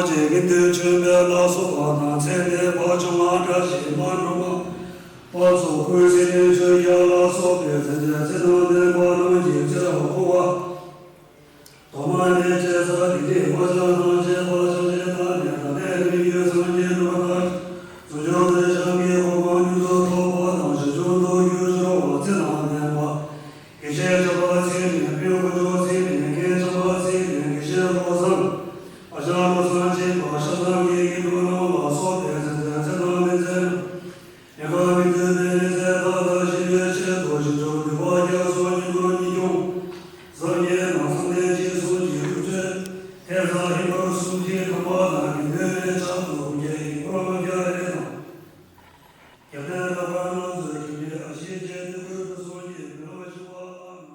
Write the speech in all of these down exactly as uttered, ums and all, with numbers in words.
ཅན་དགེ་འདུན་ཆོས་འཕེལ་ལ་སོགས་པ་དང་ཚེ་འདས་ཕ་བྱུང་ང་བཀྲ་ཤིས་མ་འགྲོ་མ། པ་ཚོ་ཀུན་གཟིགས་ནས་ཆོས་རྒྱལ་ལ་སོགས་པའི་མཚན་བཅས་ཚེ་དང་ལྡན་པ་རྣམས་ཀྱི་ཚེ་རབས་འཁོར་བ། ཐོག་མ་ནས་བྱས་ས་དེ་ནས་བག་ཆགས་དང་བཅས་པ་ཆ་ཤས་དག་ནས་ད་ལྟའི་རིང་གི་སངས་རྒྱས་འགྲུབ་པ་དག་གི་བྱང་ཆུབ་ཀྱི་གོ་འཕང་མྱུར་དུ་ཐོབ་པ་དང་ཞིང་སྐྱོང་དུ་འགྱུར་ཤོག་པ་ཚེ་དང་ལྡན་པ། དགེ་བཤེས་བྱམས་པ་ཚེ་རིང་དཔོན་དཀོན་མཆོག་ཚེ་རིང་རྒན་བྱམས་པ་ཚེ་རིང་དགེ་བཤེས་བློ་བཟང་། ཨ་ཞང་བློ་བཟང་ཆེན་པ་ཤ་ཚང་གི་དགེ་འདུན་རྣམས་ལ་སོགས་པའི་ཚེ་ཚེ་ཚེ་དང་ལྡན་ཚེ། ཉེན་ཁ་མི་ཐེབས་པའི་ཚེ་ཐག་ཐག་ཞི་བའི་ཆེད་དུ་ཞིང་སྐྱོང་འདུས་པ་རྒྱ་མཚོ་སྙིང་པོར་ཉིད་སྐྱོང་། སངས་རྒྱས་དང་བསམ་གཏན་གཅིག་གསུམ་གྱི་སྐུ་ཚེ་ཐེབས་རྩ་ཧེ་མ་སུམ་ཁྲི་ཐམ་པ་དང་དགེ་འདུན་པའི་ཕྱག་ཏུ་དགུང་རྒྱལ་གྱི་འཁོར་ལོ་བརྒྱ་རེ་དང་། རྒྱབ་རྟེན་རབ་དཀར་རྣམ་གསུམ་གྱི་ཨ་ཞེ་བཅས་ནི་གུས་པ་སོགས་ཀྱི་མེ་ལོང་བཞི་པ་ལ།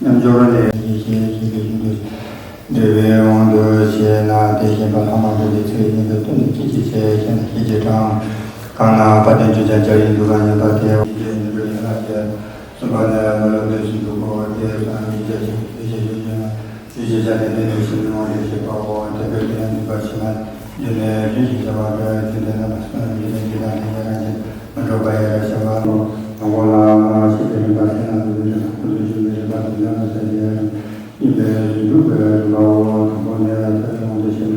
རྣལ་འབྱོར་ལས་ཡེ་ཤེས་ཀྱི་ཡིན་དུ། འདུལ་བའི་དབང་དུ་བྱས་ན། དེ་བཞིན་པ་ལྷག་མ་འདུལ་བའི་ཚིག་ཡིན་དུ། སྟོན་ནས་ཅི་ཞིག་བྱེད་ཅེ་ན། ཤེས་བྱེད་དྲང་། གང་ན་དཔལ་ལྡན་ཆོས་ཀྱི་རྒྱལ་པོའི་འདུལ་བ་ཉན་པ་དེ། ཡེ་ཤེས་ནི་འདུལ་བའི་ལྷ་ཡིན། གསུམ་པ་ནི་མི་སློབ་འདོད་ཞེན་དུ་གོ་བ་དེ་ཙམ་ཡིན་ཅེ་ཞེས་ཞེས་ཞེས་ཞེས། ཡེ་ཤེས་ཆ་དེ་འདི་ནི་ཤེས་པའི་དབང་དུ་བྱེད་པའོ། དེ་འདྲ་དེ་ཡང་འདུས་པ་ཕྱི་མ་འདི་ནི་རྒྱུན་ཞིག་བྱ་བ་འདྲ་བའི་ཚིག་འདི་རྣམ་པ་གསུམ་ཡིན་གྱི་རང་བཞིན་མི་འགྲོ་བ་ཡི་ར་ཤ་བ་ལོ། དང་པོ་ལ་སྨྲ་བ་ཤེས་པའི་རིམ་པ་ཟེར་ན། འདི་ནི་ཁོ་ཚོ་ཞུ་བའི་རིམ་པ་དང་ལ་མི་ཟེར་ཡང་ཡིན་པའི་རིགས་འགྲུབ་པའི་རིམ་པའོ། དང་པོ་ནི་ཐོས་པའི་དབང་དུ་བྱས་ན།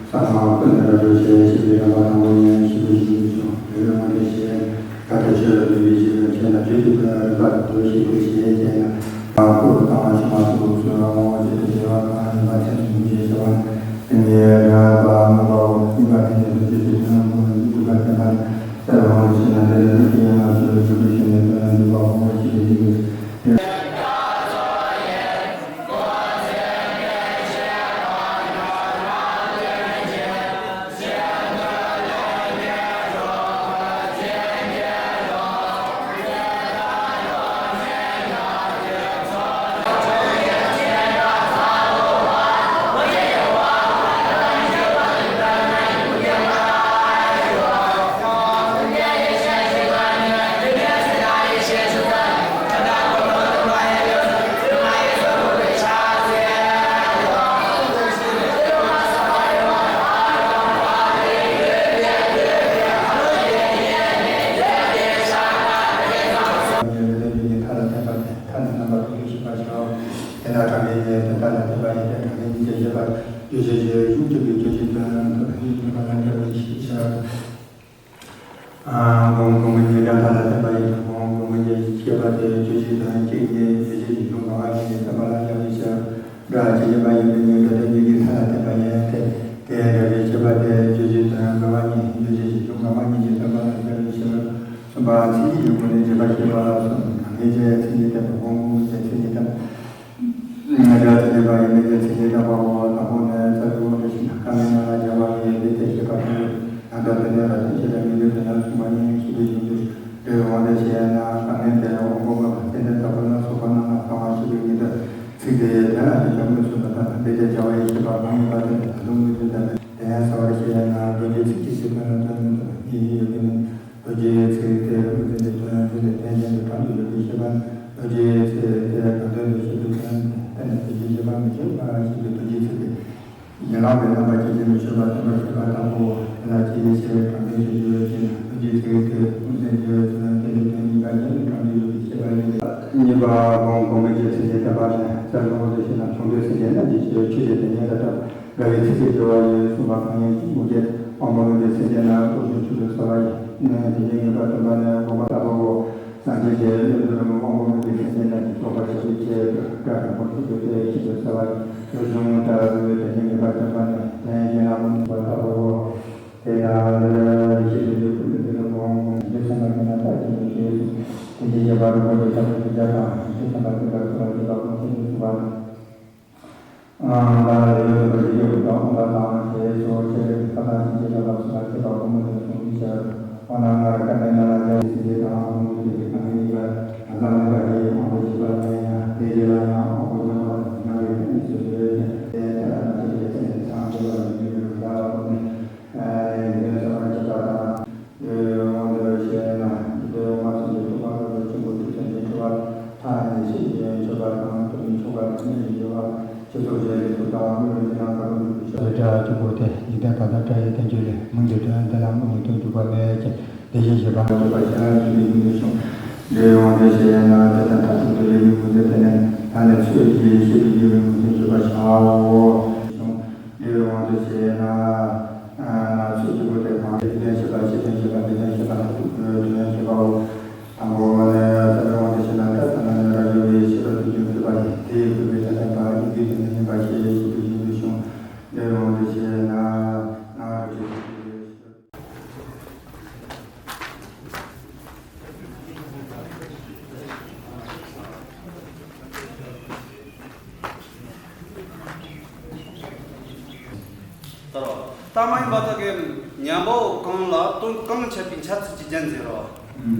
གསང་སྔགས་ཀུན་ནས་རབ་ཏུ་ཕྱེ། ཤེས་པའི་རིམ་པ་དང་པོ་ཉིད་ཤེས་པའི་རྒྱུན་དུ་བྱུང་། འདུལ་བའི་དབང་དུ་བྱས་ན། བཀའ་དྲིན་ཆེ་བའི་འདུལ་བའི་རྗེས་སུ་བྱས་ན། རྒྱུད་ཀྱི་ཀུན་རིག་པ་དང་དོན་ཤེས་པའི་ཞེས་བྱས་ན། སྐུ་དང་ཕྱི་མ་སོགས་སུ་དབང་པོ་གཅིག་ཏུ་བྱེད་པ་གང་ཡིན་པ་མཚན་གསུམ་གྱིས་བྱ་བ་ནི། དེ་ཉིད་རང་རིག་པ་དངོས་པའོ། གཉིས་པ་དེ་ཉིད་དུ་རྗེས་སུ་དོན་དུ་འདུས་པ་བསྟན་པ་ནི། གསལ་བའི་དབང་དུ་བྱས་ན། དེ་ལས་རིགས་ཀྱི་དབྱེ་བ་སོགས་ཀྱི་འཇུག་པའི་ཆོས་ནི་དོན་འདུས་པ་དབང་པོ་གཅིག་ཏུ་འདུས་པའི། ཐ་ན་རྣམ་པ་ཀུན་ཏུ་ཤེས་པར་བྱའོ། དེ་ལ་གྲངས་ངེས་ཀྱི་དོན་མཐའ་ལ་བརྟེན་པ་ཡིན་ཏེ། གྲངས་ངེས་གཉིས་ཀྱི་ཤེས་པ་རྗོད་བྱེད་ཀྱི་ཡུལ་གྱི་རྗོད་བྱེད་དོན་དུ་ཡིན་པ་ལ་འགལ་བའི་ཤེས་བྱ། སྒོམ་སྒོམ་གཉིས་གྲངས་མཐའ་ལ་བརྟེན་པ་ཡིན་ཏེ། སྒོམ་སྒོམ་གཉིས་ཀྱི་ཤེས་པ་དེ་རྗོད་བྱེད་དོན་གཅིག་ཉིད་རྗོད་བྱེད་ཀྱི་གཞུང་འགལ་བ་གཉིས་ཀྱིས་བརྟེན་པ་ལ་འགལ་བའི་ཕྱིར། སྒྲ་ཇི་བཞིན་པ་ཡིན་པའི་ངེས་འགྲོ་དེ་གཉིས་ཀྱི་མཐའ་ལ་བརྟེན་པ་ཡིན་ཏེ། དེའི་འགལ་བའི་ཤེས་པ་དེ་རྗོད་བྱེད་དོན་འགལ་བ་གཉིས་རྗོད་བྱེད་ཀྱི་གཞུང་འགལ་བ་གཉིས་ཀྱིས་བརྟེན་པ་ལ་འགལ་བའི་ཕྱིར། གསུམ་པ་མཚན་ཉིད་ཀྱི་སྒོ་ནས་རྗེས་དཔག་བྱེད་པ་གསུམ། གྲངས་ངེས་ཀྱི་མཚན་ཉིད་བསྟན་པ། སྒོམ་སྒོམ་གཉིས་ཀྱི་མཚན་ཉིད་བསྟན་པ། ངེས་འགྲོ་དེ་བཞིན་པ་ཡིན་མིན་གྱི་མཚན་ཉིད་བསྟན་པའོ། དང་པོ་ནི་རྩ་བའི་དབང་དུ་བྱས་ན། དཀའ་ངལ་རྣམས་ལ་སྦྱར་བ་ཡིན། འདི་ལྟར་ཤེས་པ་དང་། ཡང་དག་དོན་ནི་རབ་ཏུ་ཕྱེ་བའི་ངེས་འགྲོའི་དོན་ཡང་གསུངས་པ་ཉིད་ཤེས་པའི་རྒྱུ་འདུས། འདུལ་བའི་དབང་དུ་བྱས་ན། དཀའ་ངལ་དེ་དབང་པོ་མ་ཚད་ནི་ལྟ་བུ་ལ་སོགས་པ་རྣམས་ལ་གསང་བ་ཤེས་པའི་ངེས་འགྲོ། ཚིག་དེ་དོན་ལ་ནི་སྦྱར་དགོས་གསུངས་པ་ལྟར། འདི་ལྟར་སྦྱར་བ་ཡི་ཤེས་པ་གང་ཡིན་པ་དེ་ནི་ད་དུང་ངེས་འགྲོ་ལྡན་པས། དེ་ཡང་གསལ་བར་བཤད་ན། རྡོ་རྗེའི་ཚིག་གཅིག་གིས་དོན་ལ་དོན་མི་རྟོགས་པའི་ཉེས་ཡོད་པས་ནི། རྡོ་རྗེའི་ཚིག་དེ་དངོས་འཛིན་གྱི་དོན་དེ་ལས་བརྟེན་ཅན་དུ་དྲངས་ཏེ་ཡོད་པའི་ཤེས་པ་ནི། རྡོ་རྗེའི་ཚིག་དེ་གང་དོན་དུ་ཤེས་པའི་དོན་གཏན་ནས་རྡོ་རྗེའི་ཤེས་པ་མི་སྐྱེ་བར་ཤེས་པའི་རྡོ་རྗེའི་ཚིག་གི་ཡན་ལག་པའི་རྣམ་པ་ཅན་གྱི་མི་ཤེས་པ་སྟོན་པར་བྱེད་པ་དང་པོ། དེ་ལ་ཅི་ཡིན་ཞེས་པའི་དྲངས་ཏེ་ཞུ་རྒྱུ་ཡོད་ཅེ་ན། རྡོ་རྗེའི་ཚིག་དེ་དངོས་འཛིན་གྱི་དོན་དེ་ལས་བརྟེན་གཉིས་ཀ་ཡན་ལག་དྲངས་ཏེ་ཡོད་པའི་ཤེས་པ་ཡིན་པས། གཉིས་པ་སྒོམ་སྒོམ་མེད་ཀྱི་མཚན་ཉིད་བསྟན་པ་ནི། རྩ་བའི་དབང་དུ་བྱས་ན། བྱུང་འདུས་སེམས་ཅན་རྣམས་ཀྱི་ཆོས་ཅན། དེ་ཉིད་ལ་ལྟ་བུ་འགལ་བའི་ཚིག་གི་སྦྱོར་བ་ཡིན་གསུངས་པ་གང་ཡིན་གྱི་དབུ་རྒྱན། དབང་པོ་མེད་པའི་སེམས་ཅན་རྣམས་སྟོབས་ཆུང་ཆུང་དུ་བསལ་བ་ཡིན། དེ་ཉིད་ངེས་པར་སྟོན་པ་ནི་སྒོམ་པ་ལྟ་བུའོ། སངས་རྒྱས་ཀྱི་གནས་ལུགས་རྣམས་དབང་པོ་མེད་པའི་སེམས་ཅན་རྣམས་ཀྱིས་རྟོགས་པར་བྱ་བའི་ཆེད་དུ། སྒྲ་དྲག་པོ་ཐོས་པའི་དེ་ཤིན་ཏུ་གསལ་བ་ཡིན། ཆོས་འབྱུང་ལྟ་བུའི་དེ་ཉིད་ངེས་པར་སྟོན་པ་ནི། དེ་ཡན་ལག་པོ་ནི་པ་ལྟ་བུའོ། དེ་ཡང་འདིར་ཡེ་ཤེས་ཀྱི་ལུས་ཀུན་ཏུ་དེ་ལ་དབང་པོ་མེད་པའི་སེམས་ཅན་རྣམས་ཀྱིས་ན་ད་ཅི་ནས་ཤེས་སོ། དེ་ཉིད་ཡོད་པར་རིག་པ་ཡོད་ཚད་ཀྱི་སྦྱར་དང་། དེ་ཙམ་པ་དེ་ལ་ཐུག་པར་བྱེད་པ་གང་ཞིག་ཏུ་གསུངས་པ་དང་། ཨ། ད་ཡོད་པར་རིག་པའི་དབང་པོ་དང་ཞེས་སོགས་ཆེད་དུ་ཁ་ཏང་ཞིག་ཅེས་བྱ་བ་སོགས་ལ་ཁྱད་པར་སྒོམ་པ་དང་གསུངས་པའི་ཕྱིར། འོ་ན་སྔར་དཀའ་ངལ་རྣམས་ལ་སྦྱར་བའི་ཚིག་དང་དབང་པོ་མེད་པའི་དཀའ་ངལ་གཉིས་ཀ་ལ་ལམ་མེད་པ་རེད། དབང་པོ་ཞིག་པ་ལ་ཡང་དེའི་རྗེས་ལ་ཡང་དབང་པོ་འབྱུང་བ་དང་སྦྱང་བའི་དཀའ་ངལ་སོ་སོའི་དེ་ལྟར་ན་ཆེ་བའི་ཚེ་ནི་ཚང་དགོས་པ་ཡིན་པའི་རིགས་ལ་དབང་པོ་མེད། ཨ། ཡོན་གསར་པར་བྱེད་པ་དང་། དབང་དུ་བྱས་ན། འདི་ལྟར་མ་ཚུགས་པའི་ཐུག་པ་ལ་ཆེན་པོ་ཐུགས་བསམ་གྱིས་འཁྲུལ་བ་མཐའ་ཡས་ནས་ཤེས་བཞིན་མཆོད་པ་དང་། དེ་ནི་མཆོད་པ་དང་གནས་ཀྱི་འགྱུར་བ་སྤྱི་ཚོགས་ཀྱི་ལས་ཚོགས་དང་དངོས་ཡོད་ཀྱི་ནང་ཁ་ཀུན་ཏུ་ཕྱག་འཚལ་སྒྲ་གཅིག་པོ་སྟེ། འཇིག་རྟེན་བར་དོ་བཀྲ་ཡི་བསྟན་བཅོས་ལས། མིང་གི་དོན་འདི་ལ་མངོན་མིང་དུ་འཇུག་པ་མེད་ཅིང་། དེ་བཞིན་གཤེགས་པ་མཆོད་པ་ཞལ་ལ་མཆོད་པའི་མིང་དུ་བྱུང་། འདིའི་དབང་དུ་བྱས་ན། དེ་ལྟར་མཐར་ཐུག་ཏུ་ལེགས་པའི་ངོས་འཛིན་དེ་ནི་ད་ནི་ཚུལ་གྱིས་ཤེས་པའི་ལེགས་པའི་ངོས་འཛིན་བརྗོད་པར་བྱའོ། འདིའི་དབང་དུ་བྱས་ན། ཚུལ་གྱི་སྒོ་དེ་གང་། རྒྱུ་དོན་བཤད་པ། ཕྱི་དོན་བཤད་པ། སྒྲ་དོན་བཤད་པ། མཐར་ཐུག་གི་དོན་བཤད་པའོ། དང་པོ་ནི་རྩ་བའི་དབང་དུ་བྱས་ན། རྩ་ལ་ནི་རབ་འབྱོར་བའི་ཤེས་རབ་ཏུ་འགྱུར་ཐུབ་པ་ཡིན། དེ་ཡི་སྒོ་ནས་ད་ལྟ་བ་ཡིན་གྱི་དོན་ནི་ཡིན་པ་ཞེས་ཞུ་བའི་རྒྱུན་དུ་བྱུང་། འདིའི་དབང་དུ་བྱས་ན། ནང་རབ་འབྱོར་བའི་ཤེས་རབ། ལྟར་བ། ལྟར་མ་ཡིན་པ་དག་གི་མཉམ་པོ་གང་ལ་དོན་གང་འཆད་པའི་འཆད་ཚུལ་གྱི་རྒྱན་ཟེར་རོ།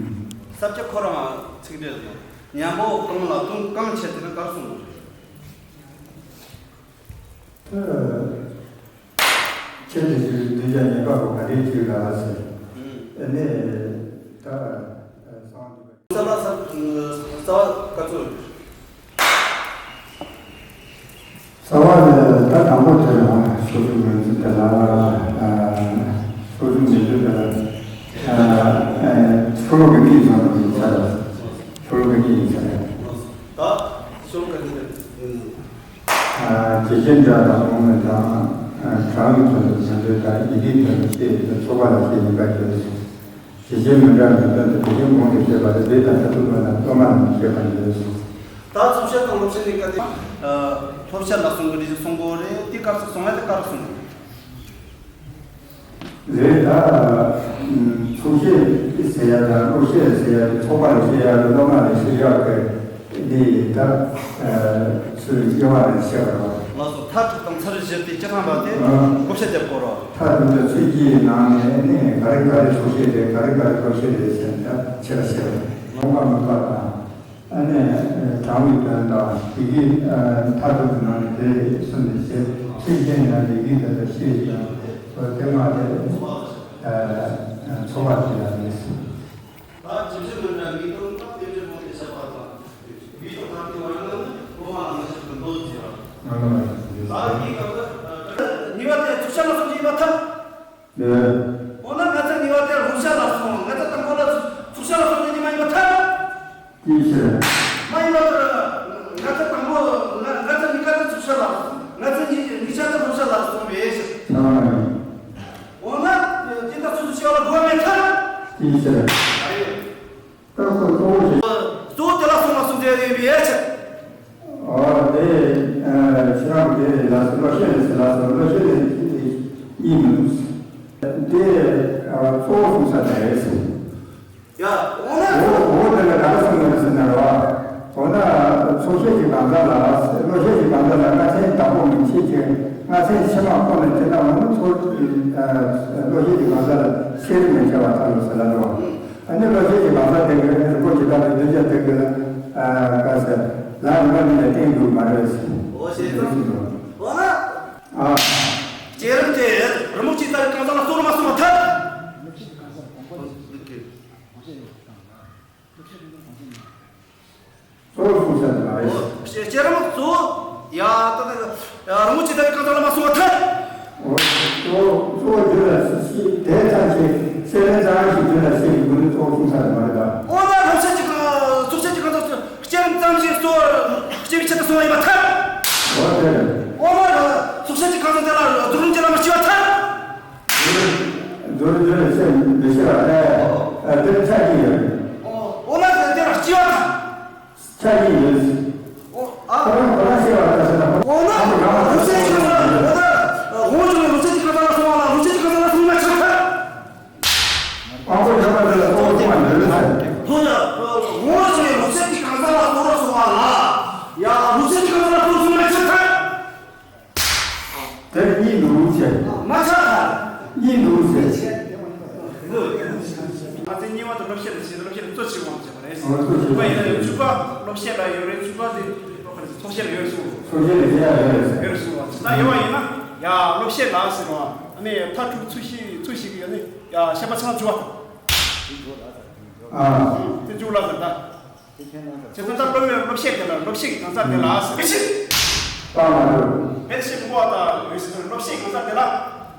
ས་བཅད་ཁོ་རང་ཚིག་འགྲེལ་ནི། མཉམ་པོ་གང་ལ་དོན་གང་འཆད་ཟེར་ན་ག་རེ་གསུངས་དགོས་རེད། ཁྱེད་ཀྱི་ཞུ་འདི་ཀྱང་ཉེས་པ་གོ་ག་རེ་ཅིག་ལ་ཟེར། ཨ་ནི་ད་གསང་བ་འདུས་པ། རྩ་བ་རྩ་བ་ག་ཚོད་རེད། རྩ་བ་ལ་ད་དང་པོ་དེ་ལ་སོ་སོའི་ངོས་འཛིན་དེ་ལ་སོ་སོའི་ངོས་འཛིན་དེ་ལ་ཕྱོགས་ལྷུང་གི་གནས་ཡིན་ས་རེད། ཕྱོགས་ལྷུང་གི་གནས་ཡིན་ས་རེད། ད་ཕྱོགས་ལྷུང་གི་གནས་དེ། ཇི་ལྟར་འདྲ་དང་གོང་མེད་དང་། གྲངས་ཡོད་དོན་དུ་མི་འདོད་དང་ཡི་གེའི་དོན་དུ་ཤེས་ཡོད་དོན་ཚོགས་པ་ལ་ཤེས་ཡིན་པར་འདོད། ཇི་ལྟར་མི་འདྲ་མི་དོན་དུ་དེ་བཞིན་གོང་དུ་བཤད་པ་དེ་དེ་དང་མཐར་ཐུག་པ་དང་སློབ་མ་རྣམས་ཤེས་པར་འདོད། ད་ཚོགས་བཤད་དང་སློབ་ཚན་ནི་ག་དེ། སློབ་བཤད་ལ་གསུང་གི་རེད་ཅེས་གསུང་གི་རེད། དེ་ག་རེ་ཟེར་གསུང་ཡ་དེ་ག་རེ་གསུང་གི་རེད། རེད་ད། ཚོགས་བཤད་ཟེར་ཡ་དང་སློབ་བཤད་ཟེར་ཡ་དེ་ཚོགས་པ་ལ་བཤད་ཡ་དང་སློབ་མ་ལ་བཤད་ཡ་གི་འདི་ད་ཚུར་དབྱེ་བ་ནས་བཤད་པ་རེད། ལགས་སོ། མཐར་ཐུག་དང་ཚར་བཞི་དེ་སྤྱི་བཏང་པ་དེ་ཨ་བགོ་བཤའ་རྒྱབ་དགོས་རེད། མཐར་ཐུག་དང་ཚིག་གི་ནང་ནས་ནི་ག་རེ་ག་རེ་ཚོགས་བཤད་རེད། ག་རེ་ག་རེ་བགོ་བཤའ་རེད་ཟེར་ནས་ད་ཆེ་ར་བཤད་པ་རེད། ལོང་པ་མིན་པ་དང་། ཨ་ནི་དྲང་བའི་དོན་དང་ཡི་གེ་མཐར་ཐུག་གི་ནང་ནས་དེ་གསུམ་ནས་བཤད། ཚིག་གཞན་ཡང་ཡི་གེ་དེ་ལ་བཤད་ཀྱང་དེ་མ་དེ་ཚོགས་པ་དེ་ལ་ནི། ད་ཇི་བཞིན་མི་འདྲ་མིའི་དོན་དག་དེ་འདྲའི་དབང་དུ་བྱས་པ་དང་། མིའི་དོན་དག་དེ་བར་ན་ནི་སློབ་མ་ལ་ངེས་ཤེས་ཀྱི་མདོ་ཟེར་བ། ང་ལ་མ་ཡིན་ཟེར། ད་འདིའི་སྐབས་ལ་ནུས་པ་དེ་ཚོགས་བཤད་ལ་སོགས་ཀྱི་ཡིན་པར་ཐལ། འོ་ན་ང་ཚོའི་ནུས་པ་དེ་སློབ་བཤད་ལ་སོགས། ང་ཚོ་དང་པོ་ལ་ཚོགས་བཤད་ལ་སོགས་ཀྱི་ནུས་པ་ཡིན་པར་ཐལ། ཅིའི་ཕྱིར། མ་ཡིན་པར་ང་ཚོ་དང་པོ་ང་ང་ཚོ་གཉིས་ཀ་ནི་ཚོགས་བཤད་ལ། ང་ཚོ་གཉིས་གཉིས་ཆ་ནི་སློབ་བཤད་ལ་སོགས་པའི་ཕྱིར། ཨང་། འོ་ན་དེ་ལྟར་སོ་སོ་བཤད་ལ་དགོས་པ་མེད་ཐལ། ཅིའི་ཕྱིར། ད་ཁོ་གཙོ་བོ་ཞིག་གཙོ་བོ་དེ་ལ་སོང་ལ་སོང་ཟེར་ཡོད་པའི་ཕྱིར། ཨོ་དེ་ཁྱེད་རང་དེ་ལ་སོ་སློབ་བཤད་ལས་ཟེར་ལ་སོ་སློབ་བཤད་ལས་གཉིས་མི་འདུག་དེ་གཙོ་བོ་སོང་ས་དེ་རེད། ཡ། འོ་ན། འོ་འོ་དེ་ལ་ག་རེ་གསུངས་ཡོད་ཟེར་ན་རོ། འོ་ན་ཚོགས་བཤད་ཀྱི་གང་ཟག་ལ་སློབ་བཤད་ཀྱི་གང་ཟག་ལ་སྔ་ཚན་དང་པོ་མི་བྱེད་ཀྱི་སྔ་ཚན་ཕྱི་མ་ཁོ་ནས་དེ་ན་འོ་ན་ཚོགས་ཀྱི་སློབ་བཤད་ཀྱི་གང་ཟག་ལ་ཤེས་རིག་མི་བྱ་བ་ཐལ་ལོ་ཟེར་ལ་འགྲོ། ཨ་ནི་སློབ་བཤད་ཀྱི་གང་ཟག་དེ་གི་རིན་པོ་ཆེ་ལྟ་བུའི་གདུལ་བྱ་དེ་གི་ལ་ག་ཟེར་ལ་རིམ་པ་འདི་ལ་བརྟེན་དགོས་མ་རེད་ཟེར། འོ་ཞེས་གསུངས་འདུག་འོ་ན། ཨ། བསྐྱེད་རིམ་དེ་རི་མོ་ཅིག་ལྟ་བུའི་གང་ཟག་ལ་གཙོ་བོར་མ་སོང་བ་ཐལ། གཙོ་བོ་གསུངས་ས་དེ་མ་རེད། བསྐྱེད་རིམ་གཙོ་བོ་ཡ་ད་ད་རི་མོ་ཅིག་ལྟ་བུའི་གང་ཟག་ལ་མ་སོང་བ་ཐལ། འོ་གཙོ་བོ་གཙོ་བོ་རྒྱུད་ལ་སྲིད་དེ་ཙམ་ཞིག་སེམས་ཙམ་ཞིག་རྒྱུད་ལ་སྲིད་དགོས་ནི་གཙོ་བོ་གསུངས་ས་དེ་མ་རེད་ད། འོ་ན་སློབ་བཤད་ཀྱི་གང་ཚོགས་བཤད་ཀྱི་གང་ཟག་བསྐྱེད་རིམ་ཙམ་ཞིག་གཙོ་བོ་བསྐྱེད་པའི་ཆེད་དུ་སོང་བ་ཡིན་པ་ཐལ། འོ་དེ་རེད། འོ་ན་ཚོགས་བཤད་ཀྱི་གང་ཟག་དེ་ལ་རྫོགས་རིམ་གྱི་ལམ་ལ་སྐྱེ་བ་ཐལ། རྫོགས་རིམ་གྱི་ལམ་ལ་སྐྱེ་བ་ཐལ། འོ་ན་དེ་ལ་སྐྱེ་བ་ཐལ། ཆ་གཉིས་ཡོད། ཨོ། ཨ། ཁོ་རང་ཁོ་རང་ཤེས་པ་ལྟར་ཟེར་ན། འོ་ན་ལུགས་སྲོལ་གྱི་ཁ་ཐག་ལ་འོ་ན་དབང་ཕྱུག་ནི་ལུགས་སྲོལ་གྱི་ཁ་ཐག་ལ་སོང་བ་ལ་ལུགས་སྲོལ་གྱི་ཁ་ཐག་ལ་སོང་བ་ཆགས་ཐལ། དབང་པོ་ཡོད་པ་དེ་ལ་གཙོ་བོར་སོང་བ་འདོད་ལུགས་ཟེར། ཐོ་ཡ། དབང་ཕྱུག་ནི་ལུགས་སྲོལ་གྱི་ཁ་ཐག་ལ་གཙོ་བོར་སོང་བ་ལ། ཡ་ལུགས་སྲོལ་གྱི་ཁ་ཐག་ལ་གཙོ་བོར་སོང་བ་ཆགས་ཐལ། དེར་གཉིས་འདུག་ཟེར། མ་ཆགས་པར། གཉིས་འདུག་ཟེར། ང་ཚོས་གཉིས་པ་དེ་སློབ་བཤད་ལ་བྱེད། སློབ་བཤད་ལ་གཙོ་ཆེ་བ་ཟེར་བ་རེད། ཨོ་གཙོ་ཆེ་བ། དཔེ་ཡིན་ན་ཡང་བཅུ་པ་སློབ་བཤད་ལ་ཡོད་རེད། བཅུ་པ་དེ་ཚོགས་བཤད་ལ་ཡོད་རེད་གསུངས། ཚོགས་བཤད་ལ་བཤད་ཡ་ཡོད་རེད་ཟེར། ཡོད་རེད་གསུངས་པ། ད་ཡོད་པ་ཡིན་ན་ཡ་སློབ་བཤད་ལ་ཟེར་བ། ཨ་ནི་མཐར་ཐུག་ཚུལ་བཞི་ཚུལ་བཞི་གི་ཡ་ནི་ཡ་བཤད་པ་ཚང་བཅུ་པ་དང་། ཨ། དེ་བཅུ་ལ་ཟེར་ད། བྱས་ཙང་ད་སློབ་སློབ་བཤད་དེ་ལ་སློབ་བཤད་ཀྱི་གང་ཟག་དེ་ལ་ཟེར་ཕྱིར། ལྟ་མ་གྲུབ། དེ་ཕྱིར་མི་གོ་བ་དང་འོད་ཟེར་སློབ་བཤད་ཀྱི་གང་ཟག་དེ་ལ་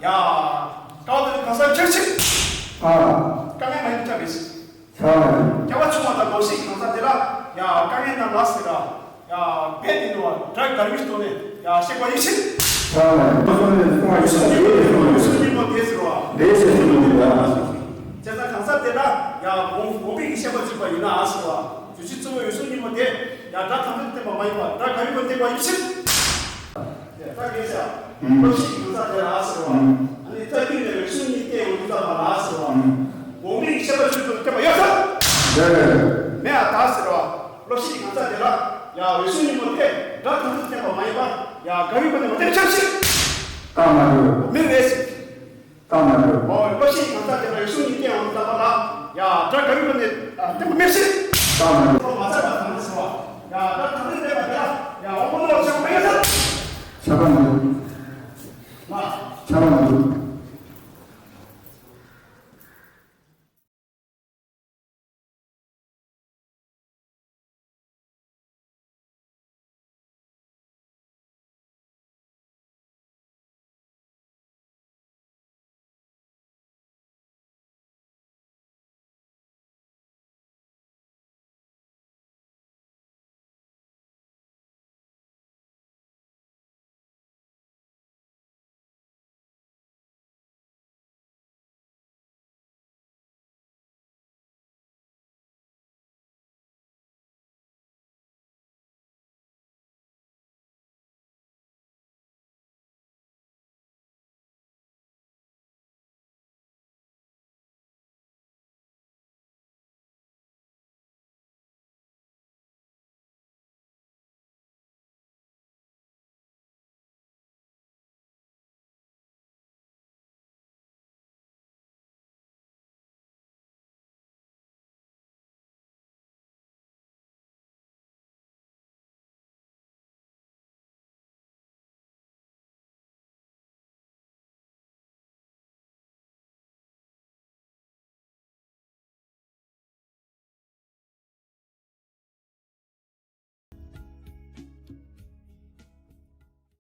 ཡ། དཀའ་བ་དེ་གང་ཟག་ཕྱིར་ཕྱིར། ཨ། དཀའ་ངལ་མ་ཡིན་ཐབས་མེད་ཟེར། ཆགས་པ་ཡིན། སྐྱོ་བ་ཆུང་བ་དང་སློབ་བཤད་ཀྱི་གང་ཟག་དེ་ལ་ཡ་དཀའ་ངལ་རྣམས་ལ་ཟེར་ར། ཡ་རྦད་དེ་ནི་བ་དགྲ་དགའ་བའི་ཐོག་ནས་ཡ་གཤེགས་པ་ཡིན་ཕྱིར། ཆགས་པ་ཡིན། སོང་ནས་སོང་བ་ཡིན། སོང་ནས་སོང་བ་ཡིན། སོང་ནས་མོ་དེ་ཟེར་བ། དེ་ཟེར་སོང་ནས་ཡ། བྱས་ཙང་གང་ཟག་དེ་ལ་ཡང་དགོངས་དགོངས་པའི་གི་བཤད་པ་བྱེད་པ་ཡིན་ན་ཨ་ཟེར་བ། རྗོད་བྱེད་གཙོ་བོ་འོད་སྲུང་ཉིད་མོ་དེ་ཡང་དགྲ་དང་པོར་བསྟན་པ་མ་ཡིན་པར་དགྲ་དགའ་བའི་སྒོ་བསྟན་པ་ཡིན་ཕྱིར། ད་གིན་ཤ། ཨུམ། སློབ་བཤད་ཀྱི་གང་ཟག་དེ་ལ་ཨ་ཟེར་བ། ཨུམ། ཨ་ནི་རྩ་རྒྱུད་ནས་འོད་སྲུང་ཉིད་བསྟན་ཡོང་གི་ཙམ་པ་ལ་ཨ་ཟེར་བ། ཨུམ། དགོངས་པའི་གི་བཤད་པ་བྱེད་དུ་བསྟན་པ་ཡོད་ས། རེད་རེད། མེད་ཨ་ད་ཟེར་བ། སློབ་བཤད་ཀྱི་གང་ཟག་དེ་ལ་ཡང་འོད་སྲུང་ཉིད་མོ་དེ་དགྲ་དང་པོར་བསྟན་པ་མ་ཡིན་པར་ཡང་དགའ་བའི་སྒོ་ནས་མ་བསྟན་ཕྱིར། ད་མ་འགྲོ། མི་རེད། ད་མ་འགྲོ། འོ་སློབ་བཤད་ཀྱི་གང་ཟག་དེ་ལ་འོད་སྲུང་ཉིད་བསྟན་ཡོང་དུས་ཙམ་པ་ལ་ཡ་དགྲ་དགའ་བའི་སྒོ་ནས་བསྟན་པ་མེད་ཕྱིར། ད་མ་འགྲོ། མ་ཚད་པ་དང་ནི་ཟེར་བ། ཡ་དགྲ་དང་ནི་མེད་པ་དེ་ལ་ཡ་དབང་པོ་རྣམ་པར་ཤེས་པ་མེད་ས། ཆགས་པ་མེད།